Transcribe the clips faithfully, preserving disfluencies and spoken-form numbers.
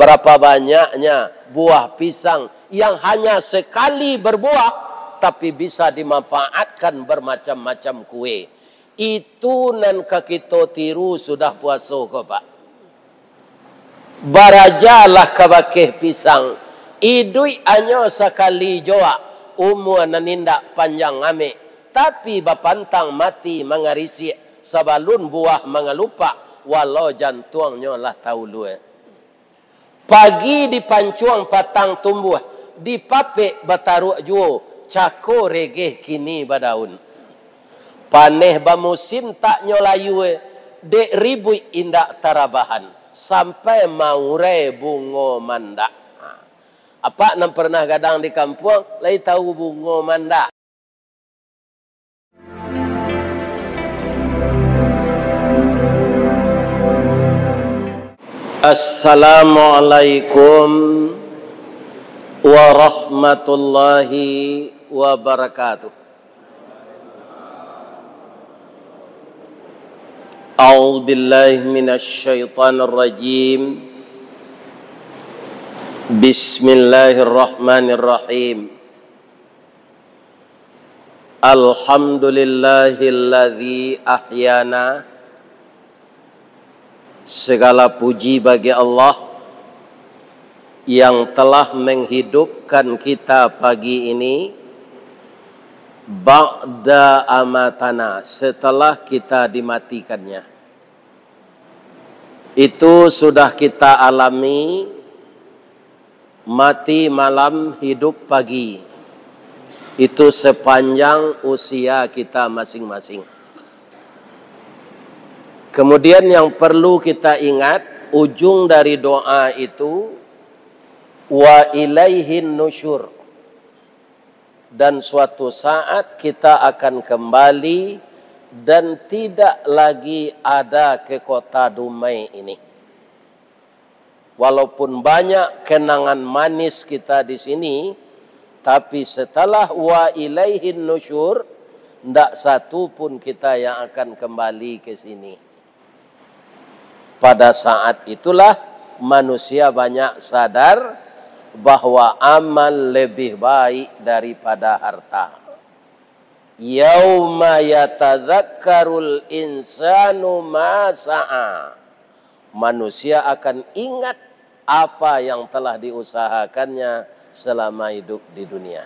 Berapa banyaknya buah pisang yang hanya sekali berbuah, tapi bisa dimanfaatkan bermacam-macam kue. Itu nan ka kito tiru sudah puaso ko, Pak. Barajalah ka bakeh pisang, iduik anyo sakali joak, umua nan indak panjang amek, tapi bapantang mati mangarisiak, sabalun buah mangalupak, walau jantuangnyo lah taulua. Pagi dipancuang patang tumbuah, dipapek bataruak juo, cako regeh kini badaun. Paneh bamusim tak nyo layua, dek ribuik indak tarabahan, sampai maurai bungo mandak. Apak nan pernah gadang di kampuang, lai tahu bungo mandak. Assalamualaikum warahmatullahi wabarakatuh. A'udzubillahi minasyaitonirrajim. Bismillahirrahmanirrahim. Alhamdulillahilladzi ahyana. Segala puji bagi Allah yang telah menghidupkan kita pagi ini, ba'da amatana, setelah kita dimatikannya. Itu sudah kita alami, mati malam, hidup pagi. Itu sepanjang usia kita masing-masing. Kemudian yang perlu kita ingat, ujung dari doa itu, "Wa ilaihin nusyur." Dan suatu saat kita akan kembali dan tidak lagi ada ke kota Dumai ini. Walaupun banyak kenangan manis kita di sini, tapi setelah wa ilaihin nusyur, ndak satu pun kita yang akan kembali ke sini. Pada saat itulah manusia banyak sadar bahwa amal lebih baik daripada harta. Yauma yatadzakkarul insanu ma sa'a. Manusia akan ingat apa yang telah diusahakannya selama hidup di dunia.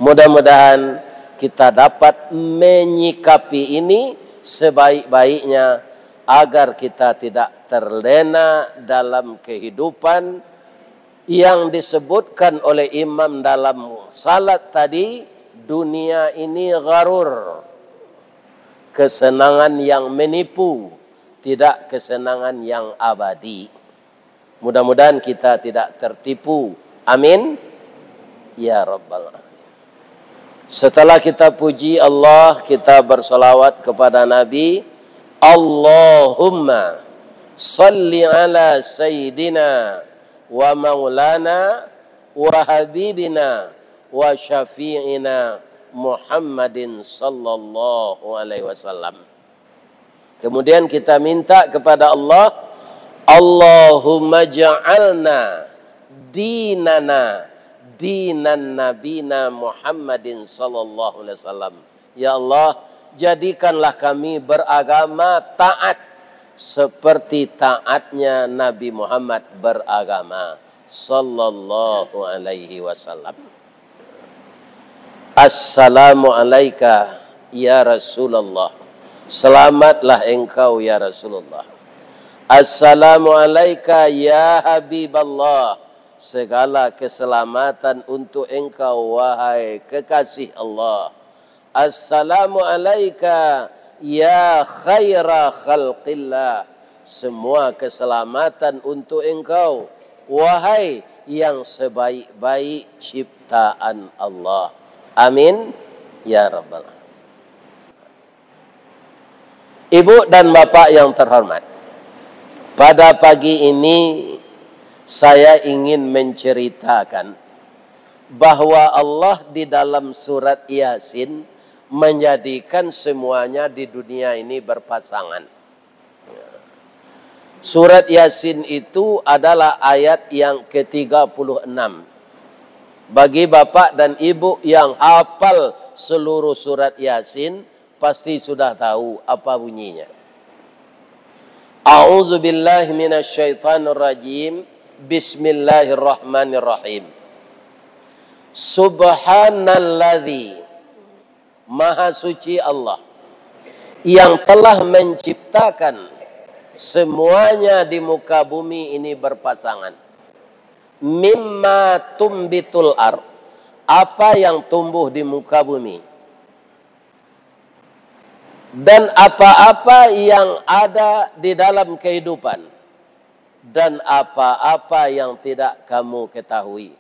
Mudah-mudahan kita dapat menyikapi ini sebaik-baiknya, agar kita tidak terlena dalam kehidupan yang disebutkan oleh imam dalam salat tadi, dunia ini gharur, kesenangan yang menipu, tidak kesenangan yang abadi. Mudah-mudahan kita tidak tertipu. Amin. Ya Rabbal Alamin. Setelah kita puji Allah, kita bersalawat kepada Nabi. Allahumma salli ala sayyidina wa maulana wa habibina wa syafi'ina Muhammadin sallallahu alaihi wasallam. Kemudian kita minta kepada Allah, "Allahumma ja'alna dinana dinan nabina Muhammadin sallallahu alaihi wasallam." Ya Allah, jadikanlah kami beragama taat seperti taatnya Nabi Muhammad beragama, sallallahu alaihi wasallam. Assalamu alaika ya Rasulullah. Selamatlah engkau ya Rasulullah. Assalamu alaika ya Habiballah. Segala keselamatan untuk engkau, wahai kekasih Allah. Assalamu alaika ya khaira khalqillah. Semua keselamatan untuk engkau, wahai yang sebaik-baik ciptaan Allah. Amin ya rabbal alamin. Ibu dan bapak yang terhormat, pada pagi ini saya ingin menceritakan bahwa Allah di dalam surat Yasin menjadikan semuanya di dunia ini berpasangan. Surat Yasin itu adalah ayat yang ketiga puluh enam. Bagi bapak dan ibu yang hafal seluruh surat Yasin, pasti sudah tahu apa bunyinya. A'udzubillahi minasyaitonirrajim. Bismillahirrahmanirrahim. Subhanalladzi, Maha Suci Allah, yang telah menciptakan semuanya di muka bumi ini berpasangan. Mimma tumbitul ar, apa yang tumbuh di muka bumi. Dan apa-apa yang ada di dalam kehidupan. Dan apa-apa yang tidak kamu ketahui.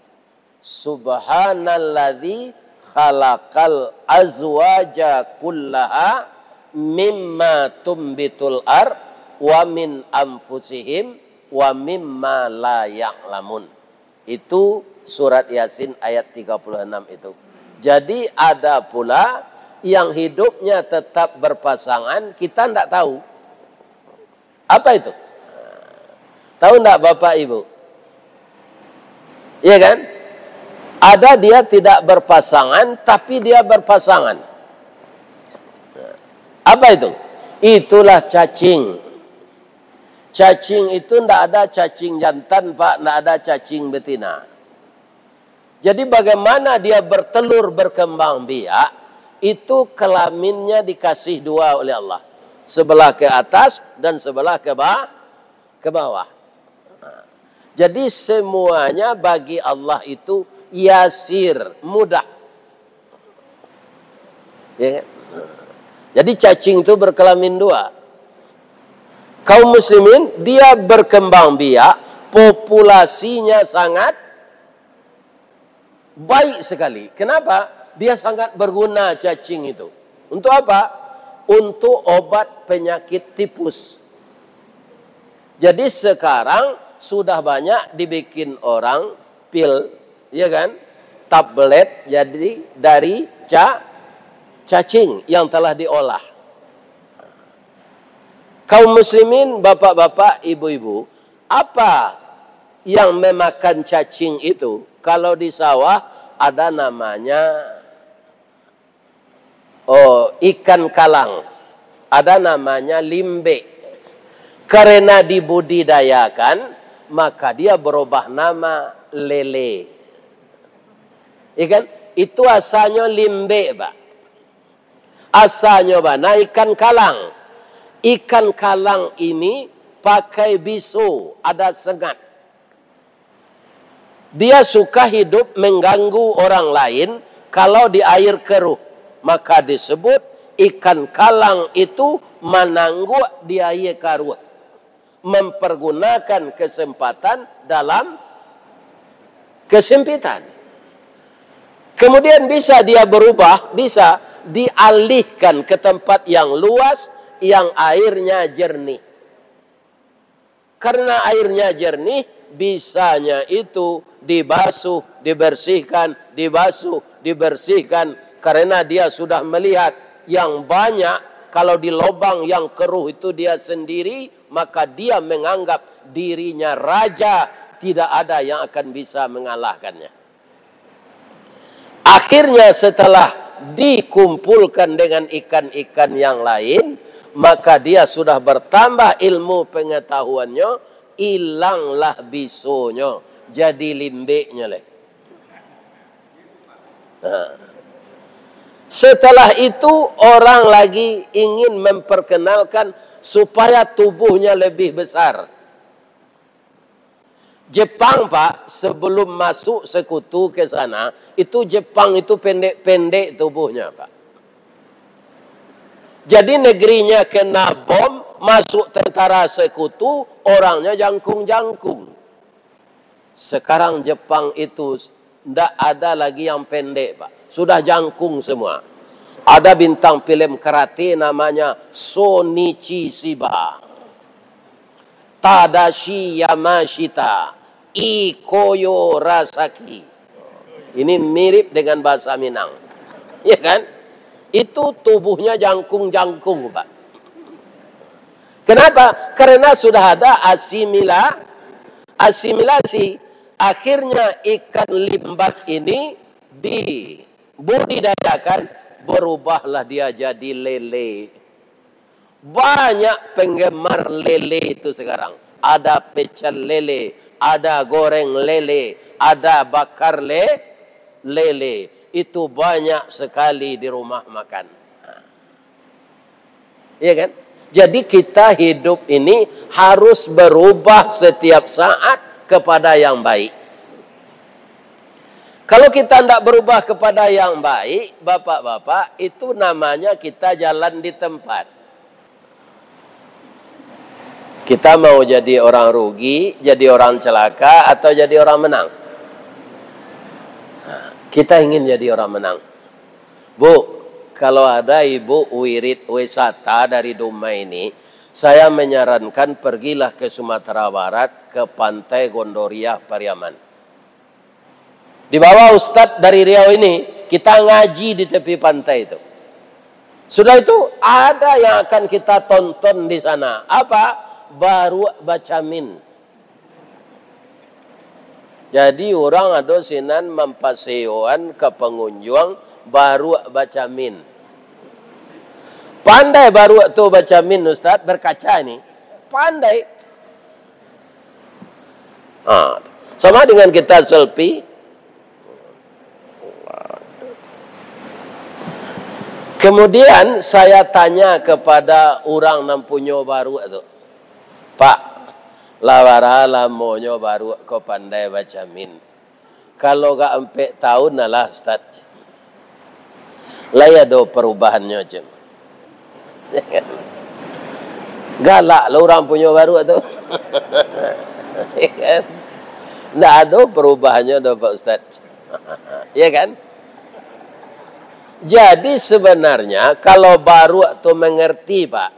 Subhanalladzi khalaqal azwaja kullaha mimma tumbitul ar wa min anfusihim wa mimma la ya'lamun. Itu surat Yasin ayat tiga puluh enam itu. Jadi ada pula yang hidupnya tetap berpasangan, kita ndak tahu. Apa itu? Tahu ndak Bapak Ibu? Iya kan? Ada dia tidak berpasangan, tapi dia berpasangan. Apa itu? Itulah cacing. Cacing itu ndak ada cacing jantan, Pak, ndak ada cacing betina. Jadi, bagaimana dia bertelur, berkembang biak, itu kelaminnya dikasih dua oleh Allah. Sebelah ke atas dan sebelah ke ba-, ke bawah. Nah, jadi, semuanya bagi Allah itu yasir, mudah. Ya kan? Jadi, cacing itu berkelamin dua. Kaum muslimin, dia berkembang biak, populasinya sangat baik sekali. Kenapa? Dia sangat berguna cacing itu. Untuk apa? Untuk obat penyakit tipus. Jadi sekarang sudah banyak dibikin orang pil, ya kan? Tablet jadi dari ca-, cacing yang telah diolah. Kaum muslimin, bapak-bapak, ibu-ibu, apa yang memakan cacing itu? Kalau di sawah ada namanya, oh, ikan kalang, ada namanya limbek. Karena dibudidayakan, maka dia berubah nama lele. Ya kan? Itu asalnya limbek, Pak. Asalnya bana ikan kalang. Ikan kalang ini pakai biso, ada sengat. Dia suka hidup mengganggu orang lain kalau di air keruh. Maka disebut ikan kalang itu manangguk di air karuh. Mempergunakan kesempatan dalam kesempitan. Kemudian bisa dia berubah, bisa dialihkan ke tempat yang luas, yang airnya jernih. Karena airnya jernih, bisanya itu dibasuh, dibersihkan, dibasuh, dibersihkan. Karena dia sudah melihat yang banyak, kalau di lubang yang keruh itu dia sendiri, maka dia menganggap dirinya raja, tidak ada yang akan bisa mengalahkannya. Akhirnya, setelah dikumpulkan dengan ikan-ikan yang lain, maka dia sudah bertambah ilmu pengetahuannya, ilanglah bisonyo, jadi limbeknyo leh. Nah. Setelah itu, orang lagi ingin memperkenalkan supaya tubuhnya lebih besar. Jepang, Pak, sebelum masuk sekutu ke sana, itu Jepang itu pendek-pendek tubuhnya, Pak. Jadi, negerinya kena bom, masuk tentara sekutu, orangnya jangkung-jangkung. Sekarang Jepang itu ndak ada lagi yang pendek, Pak. Sudah jangkung semua. Ada bintang film karate namanya Shonichi Shiba, Tadashi Yamashita, Ikoyo Rasaki. Ini mirip dengan bahasa Minang. Ya kan? Itu tubuhnya jangkung-jangkung, Pak. Kenapa? Karena sudah ada asimila-, asimilasi. Akhirnya ikan limbat ini dibudidayakan, berubahlah dia jadi lele. Banyak penggemar lele itu sekarang. Ada pecel lele, ada goreng lele, ada bakar le-, lele. Itu banyak sekali di rumah makan. Iya kan? Jadi kita hidup ini harus berubah setiap saat kepada yang baik. Kalau kita ndak berubah kepada yang baik, bapak-bapak, itu namanya kita jalan di tempat. Kita mau jadi orang rugi, jadi orang celaka, atau jadi orang menang? Nah, kita ingin jadi orang menang. Bu, kalau ada ibu wirid wisata dari Dumai ini, saya menyarankan pergilah ke Sumatera Barat, ke Pantai Gondoriah Pariaman. Dibawa ustadz dari Riau ini, kita ngaji di tepi pantai itu. Sudah itu, ada yang akan kita tonton di sana. Apa? Baruak bacamin. Jadi, urang ado sinan mampasewoan ka pangunjuang baruak bacamin. Pandai baruak tu bacamin, ustadz, berkaca ni. Pandai. Ha, sama dengan kita selfie. Kemudian saya tanya kepada urang nan punyo baruak tu, "Pak, lah bara lamonyo baruak ko pandai bacamin?" "Kalau gak ampek tahun alah, ustadz." "Lai ado parubahannyo, cek?" Galak lo urang punyo baruak tu. Ndak ado parubahannyo doh, Pak Ustadz. Ya kan? Jadi sebenarnya kalau baruak tu mengerti, Pak,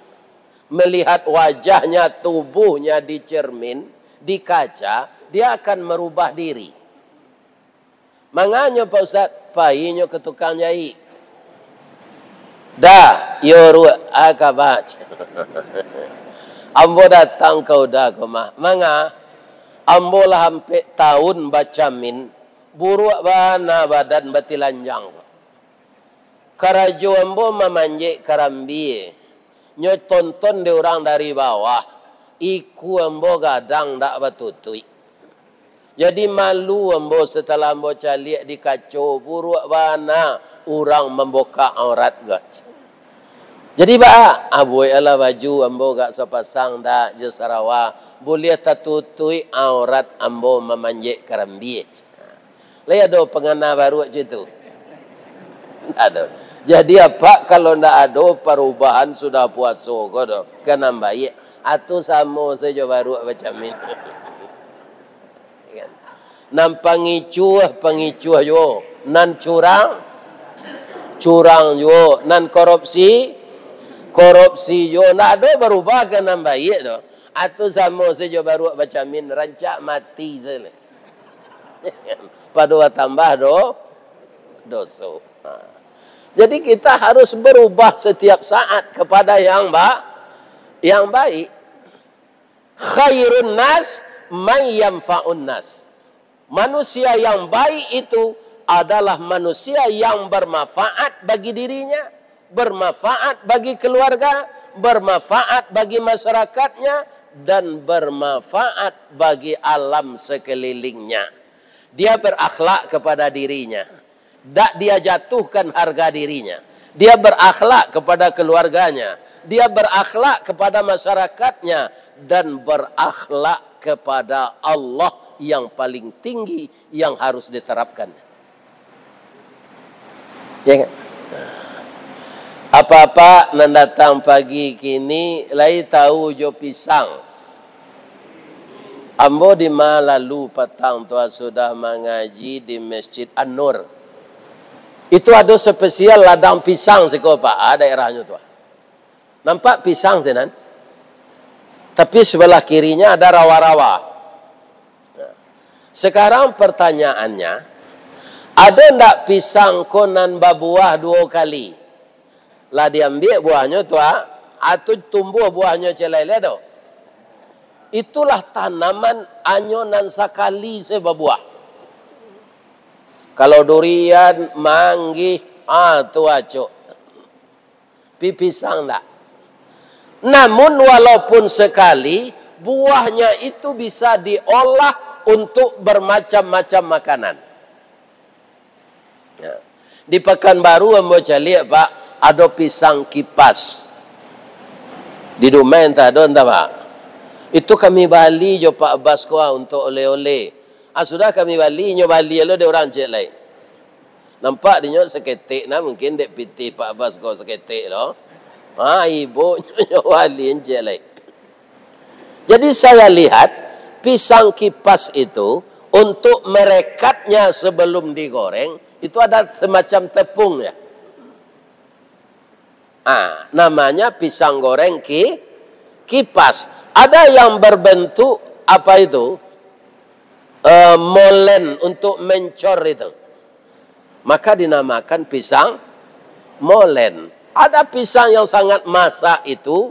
melihat wajahnya, tubuhnya di cermin, di kaca, dia akan merubah diri. "Manganyo, Pak Ustadz?" "Painyo ka tukang jahik." "Dah, iyo ruak, a kaba." "Ambo datang ka uda ko mah." "Manga?" "Ambo lah ampek tahun bacamin, buruak bana badan batilanjang ko. Karajo ambo mamanjek karambie, nyo tonton dek urang dari bawah, ikua ambo gadang dak batutuik. Jadi malu ambo satalah ambo caliak di kaco, buruak bana urang mambukak aurat ko." "Jadi baa?" "Abuek alah baju ambo gak sapasang dak jo sarawa, buliah tatutuik aurat ambo mamanjek karambie." Lai ado pangana baruak cam itu? Ndak ado. Jadi apak, kalau ndak ado parubahan sudah puaso ko doh, ka nan baiak, a tu samo sajo baruak bacamin. Nan pangicuah, pangicuah juo. Nan curang, curang juo. Nan korupsi, korupsi juo. Ndak ado barubah ka nan baiak doh. A tu samo sajo baruak bacamin, rancak mati sajo. Pado batambah do-, doso. Ha. Jadi kita harus berubah setiap saat kepada yang ba-, yang baik. "Khairun nas man yanfa'un nas." Manusia yang baik itu adalah manusia yang bermanfaat bagi dirinya, bermanfaat bagi keluarga, bermanfaat bagi masyarakatnya, dan bermanfaat bagi alam sekelilingnya. Dia berakhlak kepada dirinya, dak dia jatuhkan harga dirinya. Dia berakhlak kepada keluarganya, dia berakhlak kepada masyarakatnya, dan berakhlak kepada Allah yang paling tinggi yang harus diterapkan. Ya kan? Apak-apak nan datang pagi kini lai tahu jo pisang. Ambo dima lalu patang tu sudah mangaji di Masjid An-Nur. Itu ado spesial ladang pisang siko, Pak, ah, daerahnyo tu. Nampak pisang sinan? Tapi sebelah kirinya ada rawa-rawa. Nah, sekarang pertanyaannya, ado ndak pisang ko nan babuah duo kali? Lah diambiak buahnyo tu, ah, Atau tumbuah buahnyo ciek lai tu. Itulah tanaman hanyo nan sakali se babuah. Kalau durian, manggih, ah, tu acok. Pi-, pisang ndak. Namun, walaupun sekali, buahnya itu bisa diolah untuk bermacam-macam makanan. Ya. Di Pekanbaru ambo caliak, Pak, ado pisang kipas. Di Dumai antah ado, antah, Pak. Itu kami bali jo Pak Bas ko, ah, untuk oleh-oleh. Ah, sudah kami bali, nyo bali lo dek urang ciek lai. Nampak dinyo saketek nah, mungkin dek pitih Pak Bas ko saketek lo. Ha, ibuknyo nyo bali ciek lai. Jadi, saya lihat pisang kipas itu, untuk merekatnya sebelum digoreng, itu ada semacam tepung, ya. Ah, namanya pisang goreng ki-, kipas. Ada yang berbentuk, apa itu, eh, molen untuk mencor itu. Maka dinamakan pisang molen. Ada pisang yang sangat masak itu,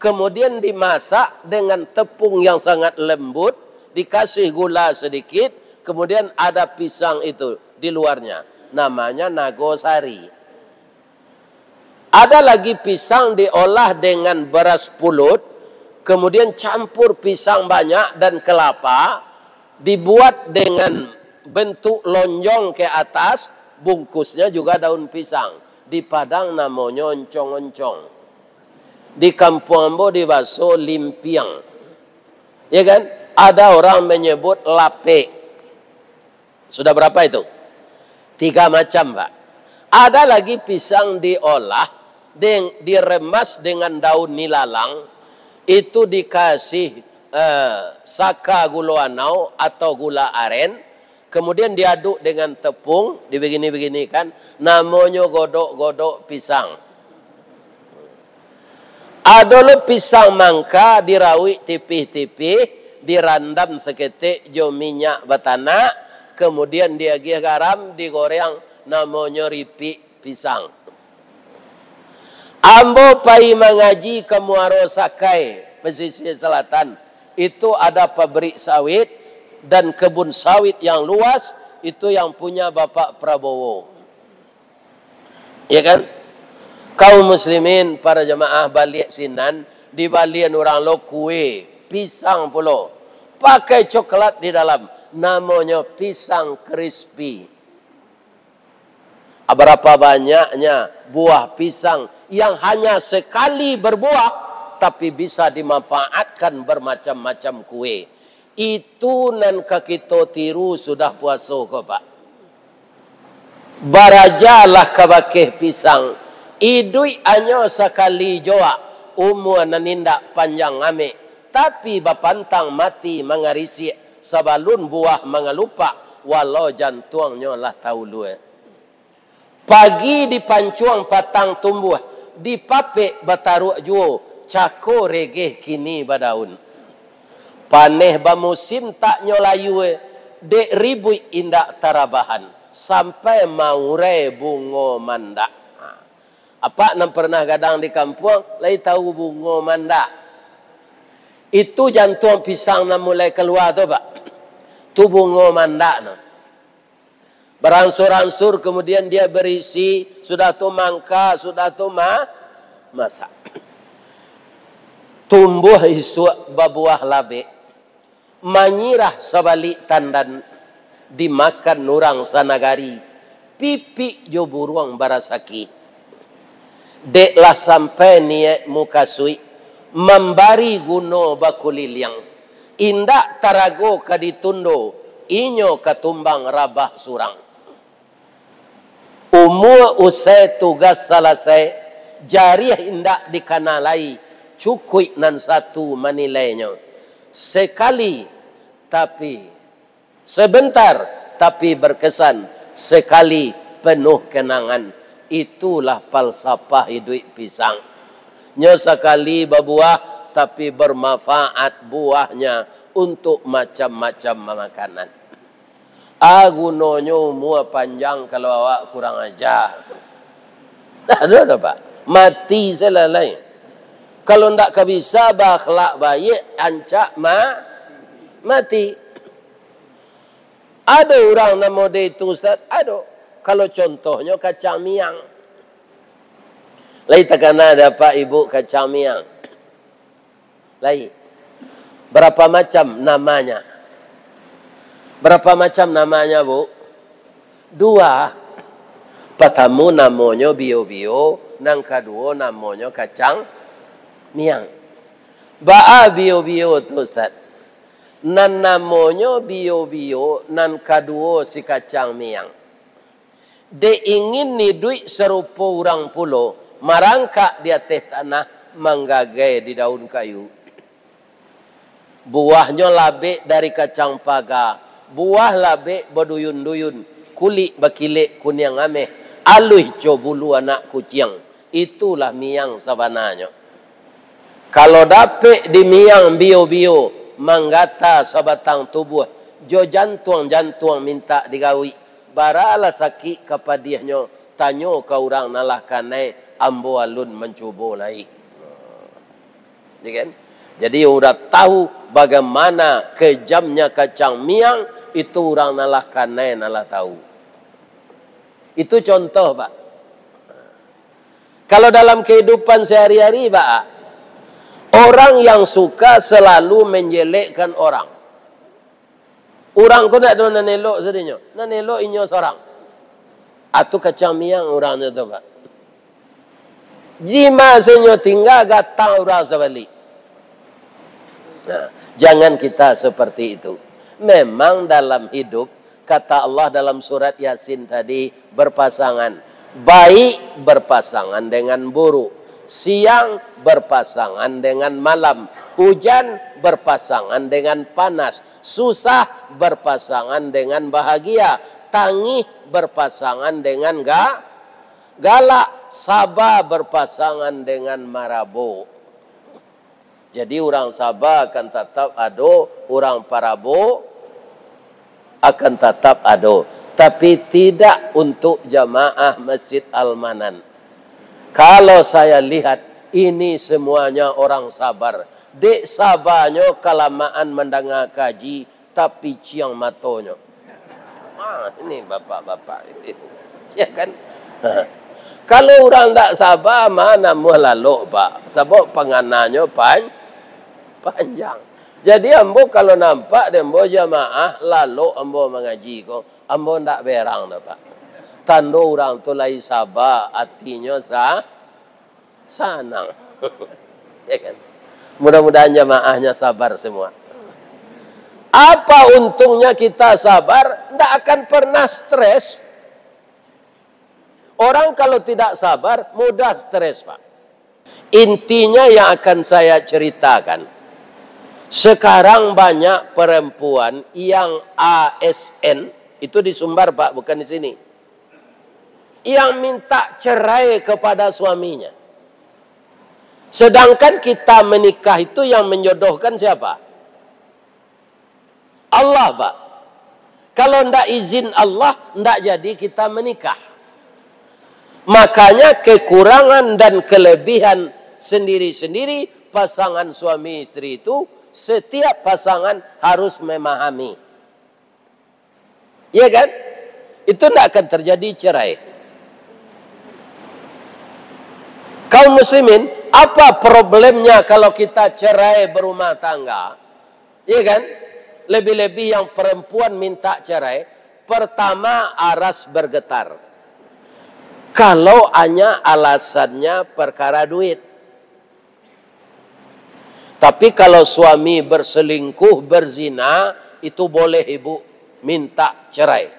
kemudian dimasak dengan tepung yang sangat lembut, dikasih gula sedikit, kemudian ada pisang itu di luarnya. Namanya nagosari. Ada lagi pisang diolah dengan beras pulut, kemudian campur pisang banyak dan kelapa, dibuat dengan bentuk lonjong ke atas, bungkusnya juga daun pisang. Di Padang namonyo oncong-oncong. Di kampuang ambo dibaso limpiang. Ya kan? Ada orang menyebut lapek. Sudah berapa itu? Tiga macam, Pak. Ada lagi pisang diolah, deng-, diremas dengan daun nilalang, itu dikasih, eh, saka gulo anau atau gula aren, kemudian diaduk dengan tepung, dibegini-beginikan, namonyo godok-godok pisang. Ado lo pisang mangka, dirawik tipih-tipih, dirandam saketek jo minyak batanak, kemudian diagiah garam, digoreng, namonyo ripik pisang. Ambo pai mangaji ka Muaro Sakai, Pesisir Selatan. Itu ada pabrik sawit dan kebun sawit yang luas, itu yang punya Bapak Prabowo. Ya kan? Kaum muslimin, para jamaah, baliak sinan, dibalian urang lo kue, pisang pulo. Pakai coklat di dalam, namonyo pisang crispy. Berapa banyaknya buah pisang yang hanya sekali berbuah, tapi bisa dimanfaatkan bermacam-macam kue. Itu nan ka kito tiru sudah puaso ko, Pak. Barajalah kabakeh pisang, iduik hanyo sakali joak, umua nan indak panjang amek, tapi bapantang mati mangarisiak, sabalun buah mangalupak, walau jantuangnyo lah taulua. Pagi dipancuang patang tumbuah, dipapek bataruak juo, cako regeh kini badaun. Paneh bamusim tak nyo layua, dek ribuik indak tarabahan, sampai maurai bungo mandak. Ha. Apak nan pernah gadang di kampuang, lai tahu bungo mandak. Itu jantuang pisang nan mulai kalua tu, Pak. Tu bungo mandak tu. Baransur-ansur, kemudian dia berisi, sudah tu mangka, sudah tu ma-, masak. Tumbuah isuak babuah labek, manyirah sabalik tandan, dimakan urang sanagari, pipik jo buruang barasaki. Dek lah sampai niaik mukasuik, mambari guno bakuliliang, indak tarago ka ditundo, inyo ka tumbang rabah surang. Umua usai tugas salasai, jariah indak dikana lai, cukuik nan satu manilainyo. Sekali, tapi Sebentar, tapi berkesan, sekali penuh kenangan. Itulah falsafah iduik pisang. Nyo sakali babuah, tapi bermanfaat buahnya untuk macam-macam makanan. A gunonyo umua panjang kalau awak kurang aja. Dah ado dah, Pak. Mati salalai. Kalau ndak ka bisa baakhlak baiak, rancak ma-, mati. Ado urang nan model itu, Ustaz? Ado. Kalau contohnyo kacang miang. Lai takana dek Apak Ibuk kacang miang? Lai. Berapa macam namanya? Berapa macam namanya, Bu? Dua. Partamo namonyo bio-bio, nan kaduo namonyo kacang miang. Baa bio-bio tu, Ustaz? Nan namonyo bio-bio, nan kaduo si kacang miang. Dek ingin iduik sarupo urang pulo, marangkak di ateh tanah, manggagai di daun kayu. Buahnyo labek dari kacang paga, buah labek baduyun-duyun, kulik bakilek kuniang ameh, aluih co bulu anak kuciang. Itulah miang sabananyo. Kalau dapek di miang bio-bio, manggata sabatang tubuah, jo jantuang-jantuang mintak digawik, baralah sakik ka padiahnyo, tanyo ka urang nan lah kanai, ambo alun mancubo lai. Ya kan? Jadi, urang tahu bagaimana kejamnya kacang miang, itu urang nan lah kanai, nan lah tahu. Itu contoh, Pak. Kalau dalam kehidupan sehari-hari, Pak, orang yang suka selalu menjelekkan orang. Urang ko ndak ado nan elok sadonyo, nan elok inyo sorang. Atu kacang miang urang tu, Pak. Di ma inyo tingga, gatang urang sabalik. Nah, jangan kita seperti itu. Memang dalam hidup, kata Allah dalam surat Yasin tadi, berpasangan. Baik berpasangan dengan buruk, siang berpasangan dengan malam, hujan berpasangan dengan panas, susah berpasangan dengan bahagia, tangih berpasangan dengan ga-, galak, saba berpasangan dengan marabok. Jadi, urang saba akan tatap ado, urang parabok akan tatap ado, tapi tidak untuk jamaah Masjid Al-Manan. Kalau saya lihat, ini semuanya orang sabar. Dek sabanyo kalamaan mandanga kaji, tapiciang matonyo. Ah, ini bapak-bapak ini. Ya kan? Ha. Kalau urang ndak saba, ma namuah lalok, Pak. Sabab pangananyo pan-, panjang. Jadi, ambo kalau nampak dek ambo jamaah lalok ambo mangaji ko, ambo ndak berang doh, Pak. Tando urang tu lai saba, atinyo sa-, sanang. Ya kan? Mudah-mudahan jamaahnya sabar semua. Apa untungnya kita sabar? Ndak akan pernah stres. Orang kalau tidak sabar, mudah stres, Pak. Intinya yang akan saya ceritakan, sekarang banyak perempuan yang A S N, itu di Sumbar, Pak, bukan di sini, yang minta cerai kepada suaminya. Sedangkan kita menikah itu yang menjodohkan siapa? Allah, Pak. Kalau ndak izin Allah, ndak jadi kita menikah. Makanya kekurangan dan kelebihan sendiri-sendiri pasangan suami istri itu, setiap pasangan harus memahami. Iya kan? Itu ndak akan terjadi cerai. Kaum muslimin, apa problemnya kalau kita cerai berumah tangga? Iya kan? Lebih-lebih yang perempuan minta cerai, pertama, aras bergetar. Kalau hanya alasannya perkara duit. Tapi kalau suami berselingkuh, berzina, itu boleh ibu minta cerai.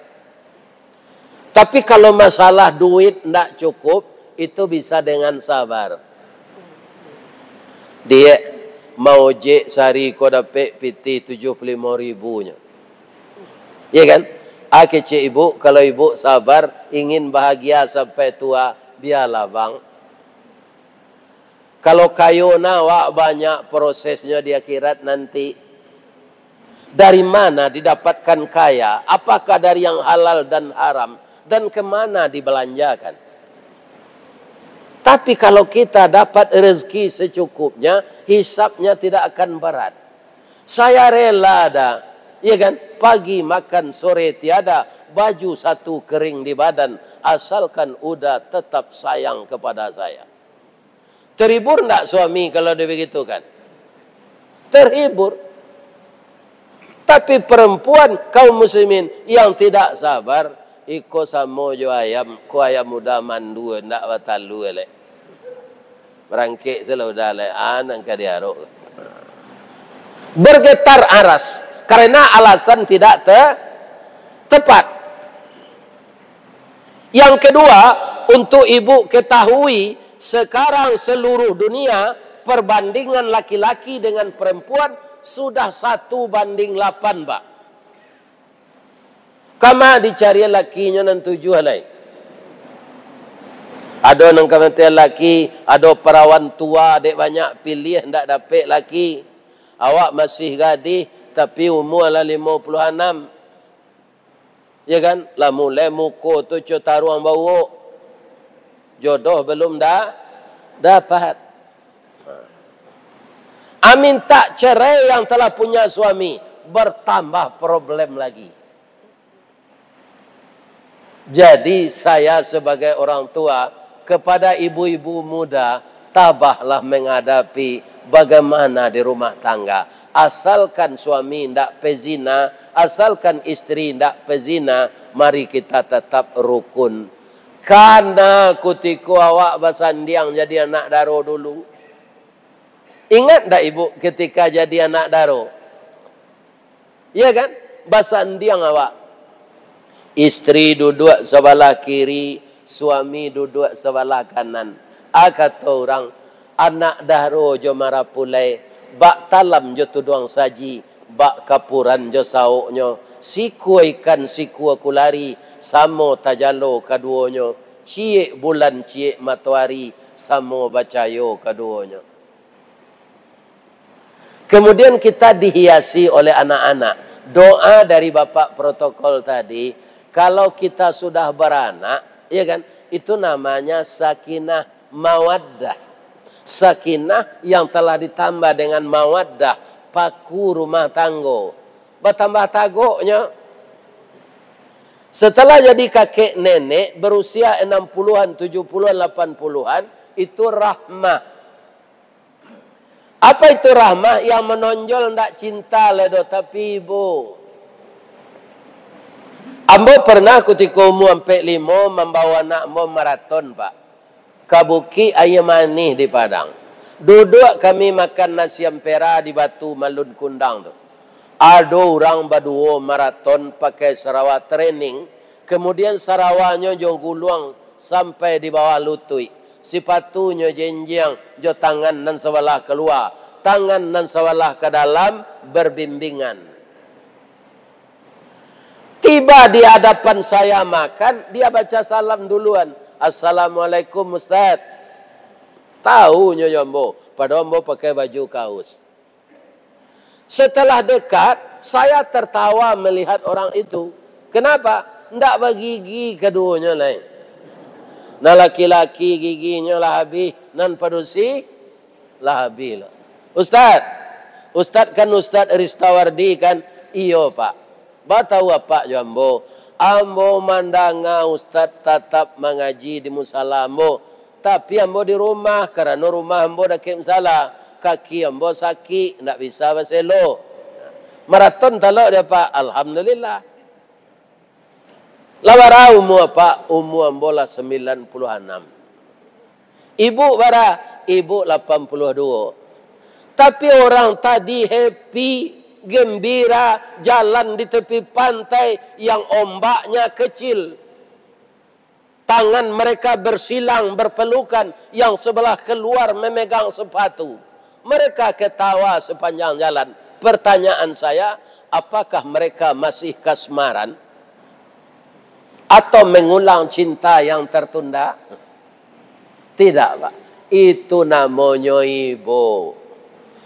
Tapi kalau masalah duit ndak cukup, itu bisa dengan sabar. Diak, maojek sehari ko dapek pitih tujuh puluh limo ribu nyo. Iya kan? Ah, kecek ibu, kalau ibu sabar, ingin bahagia sampai tua, biarlah, Bang. Kalau kayo nah, awak banyak prosesnyo di akhirat nanti. Dari mana didapatkan kaya? Apakah dari yang halal dan haram? Dan kemana dibelanjakan? Tapi kalau kita dapat rezeki secukupnya, hisabnya tidak akan berat. Saya rela dah, ya kan? Pagi makan, sore tiada, baju satu kering di badan, asalkan udah tetap sayang kepada saya. Terhibur ndak suami kalau dia begitu kan? Terhibur. Tapi perempuan kaum muslimin yang tidak sabar, iko samo jo ayam, ko ayam udah mandua, ndak batalua lek. Barangkek salah udah lek, ah, nan ka diarok. Bergetar aras karena alasan tidak te-, tepat. Yang kedua, untuk ibu ketahui, sekarang seluruh dunia, perbandingan laki-laki dengan perempuan sudah satu banding lapan, Pak. Kama dicari lakinyo nan tujuah lai. Ado nan kamatian laki, ado perawan tua, dek banyak piliah, ndak dapek laki. Awak masih gadih, tapi umua lah limo puluah anam. Ya kan? Lah mulai muko tu co taruang bauok. Jodoh belum da-, dapat. Ha. Amin tak cerai yang telah punya suami, bertambah problem lagi. Jadi, saya sebagai orang tua, kepada ibu-ibu muda, tabahlah menghadapi bagaimana di rumah tangga. Asalkan suami ndak pezina, asalkan istri ndak pezina, mari kita tetap rukun. Kana kutiko awak basandiang jadi anak daro dulu. Ingat ndak ibu ketika jadi anak daro? Iya kan? Basandiang awak. Istri duduak sabalah kiri, suami duduak sabalah kanan. A kato urang, anak daro jo marapulai, bak talam jo tuduang saji, bak kapuran jo saoknyo, sikua ikan sikua kulari, samo tajalo kaduonyo, ciek bulan ciek matoari, samo bacayo kaduonyo. Kemudian kita dihiasi oleh anak-anak. Doa dari bapak protokol tadi, kalau kita sudah beranak, ya kan, itu namanya sakinah mawaddah. Sakinah yang telah ditambah dengan mawaddah, paku rumah tanggo. Batambah tagoknyo. Setelah jadi kakek nenek, berusia enam puluhan, tujuh puluhan, lapan puluhan, itu rahmah. Apa itu rahmah? Yang menonjol ndak cinta lai doh, tapi ibu. Ambo pernah kutiko umua ampek limo mambawa anak ambo maraton, Pak. Ka Bukik Aia Manih di Padang. Duduak kami makan nasi ampera di Batu Malun Kundang tu. Ado urang baduo maraton pakai sarawa training, kemudian sarawanyo jo guluang sampai di bawah lutuik, sipatunyo jenjang jo tangan nan sabalah kalua, tangan nan sabalah ka dalam berbimbingan. Tiba di hadapan saya makan, dia baca salam duluan. "Assalamualaikum, Ustaz." Tahu nyo jo ambo, padahal ambo pakai baju kaos. Setelah dekat, saya tertawa melihat orang itu. Kenapa? Ndak bagigi kaduonyo lai. Nan laki-laki giginyo lah habih, nan padusi lah habih lo. "Ustaz, Ustaz kan Ustaz Ristawardi kan?" "Iyo, Pak." "Ba tahu apak jo ambo?" "Ambo mandanga Ustaz tatap mangaji di musala ambo, tapi ambo di rumah, karano rumah ambo dakek musala, kaki ambo sakik, ndak bisa baselo." "Maraton talok di apak?" "Alhamdulillah." "Lah bara umua apak?" "Umua ambo lah sambilan puluah anam." "Ibu bara?" "Ibu lapan puluah duo." Tapi orang tadi happy, gembira, jalan di tepi pantai yang ombaknya kecil. Tangan mereka bersilang, berpelukan, yang sebelah keluar memegang sepatu. Mereka ketawa sepanjang jalan. Pertanyaan saya, apakah mereka masih kasmaran? Atau mengulang cinta yang tertunda? Tidak, Pak. Itu namonyo ibo.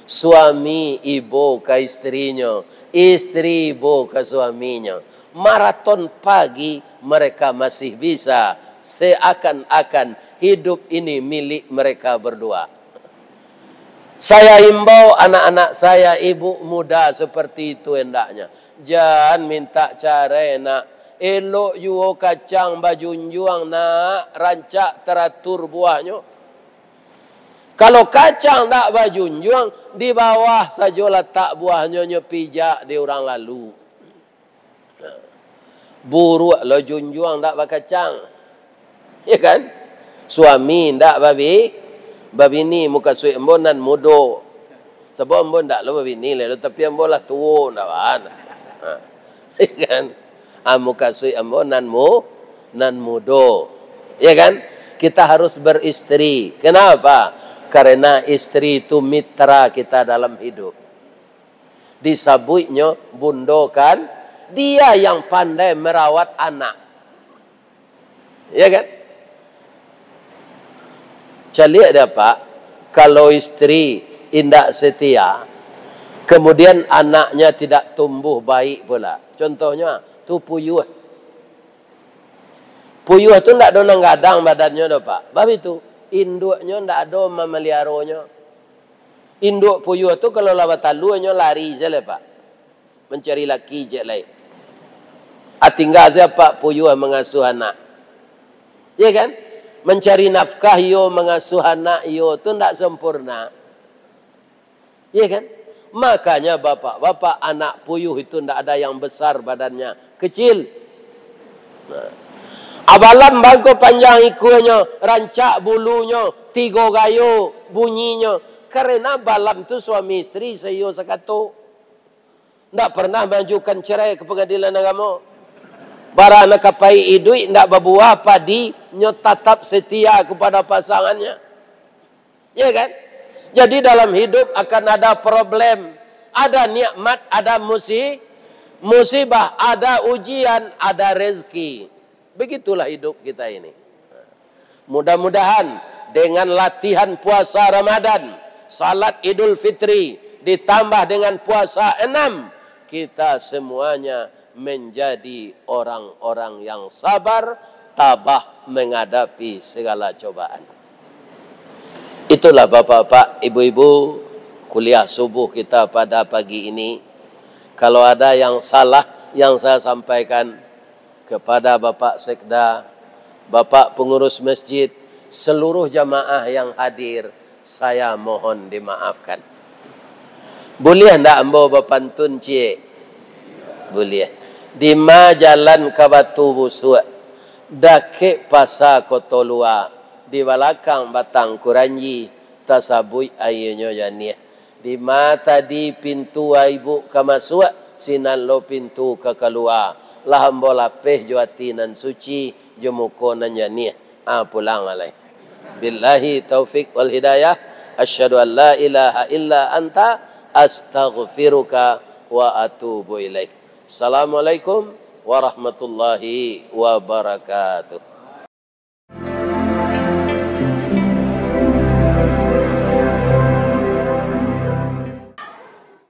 Suami ibo ka istrinyo, istri ibo ka suaminyo. Maraton pagi mereka masih bisa, seakan-akan Hidup ini milik mereka berdua. Saya imbau anak-anak saya, ibu muda seperti itu hendaknya. Jan mintak carai, nak. Elok juo kacang bajunjuang, nak, rancak teratur buahnyo. Kalau kacang ndak bajunjuang, di bawah sajo latak buahnyo, nyo pijak di urang lalu. Buruak lo junjuang ndak bakacang. Ya kan? Suami ndak babi-, babini, mukasuik ambo nan mudo. Sabab ambo ndak lo babini lai lo, tapi ambo lah tuo, ndak baa. Ha. Ya kan? Ah, mukasuik ambo nan mu-, nan mudo. Ya kan? Kita harus beristri. Kenapa? Karena istri itu mitra kita dalam hidup. Disabuiknyo bundo kan, dia yang pandai merawat anak. Ya kan? Caliak dek Apak, kalau istri indak setia, kemudian anaknya tidak tumbuh baik pula. Contohnya, tu puyuh. Puyuh tu ndak ado nan gadang badannyo doh, Pak. Bab itu, induaknyo ndak ado mamaliaronyo. Induak puyuh tu kalau lah batalua, nyo lari se lai, Pak. Mancari laki ciek lai. Ah, tingga se Apak puyuh mangasuh anak. Ya kan? Mancari nafkah iyo, mangasuh anak iyo tu ndak sempurna. Ya kan? Makanya bapak-bapak, anak puyuh itu ndak ada yang besar badannya, kecil. Nah. Abalam bangko panjang ikuanyo, rancak bulunyo, tigo gayo bunyinyo. Karena balam tu suami istri saiyo sakato. Ndak pernah maajukan cerai ka pangadilan agamo. Bara nan ka paik iduik ndak babuah padi, nyo tatap setia kepada pasangannya. Ya kan? Jadi dalam hidup akan ada problem. Ada nikmat, ada musi-, musibah, ada ujian, ada rezeki. Begitulah hidup kita ini. Mudah-mudahan dengan latihan puasa Ramadan, salat Idul Fitri, ditambah dengan puasa enam, kita semuanya menjadi orang-orang yang sabar, tabah menghadapi segala cobaan. Itulah bapak-bapak, ibu-ibu, kuliah subuh kita pada pagi ini. Kalau ada yang salah yang saya sampaikan, kepada Bapak Sekda, Bapak Pengurus Masjid, seluruh jamaah yang hadir, saya mohon dimaafkan. Buliah ndak ambo bapantun ciek? Buliah. Dima jalan ka Batu Busuak, dakek Pasa Koto Lua, di balakang Batang Kuranji, tasabuik aianyo janiah. Dima tadi pintu a ibuk ka masuak, sinan lo pintu ka kalua. Lah ambo lapeh jo ati nan suci, jo muko nan janiah. Ah, pulang alai. Billahi taufik wal hidayah. Asyhadu an la ilaha illa anta, astaghfiruka wa atubu ilaik. Assalamualaikum warahmatullahi wabarakatuh.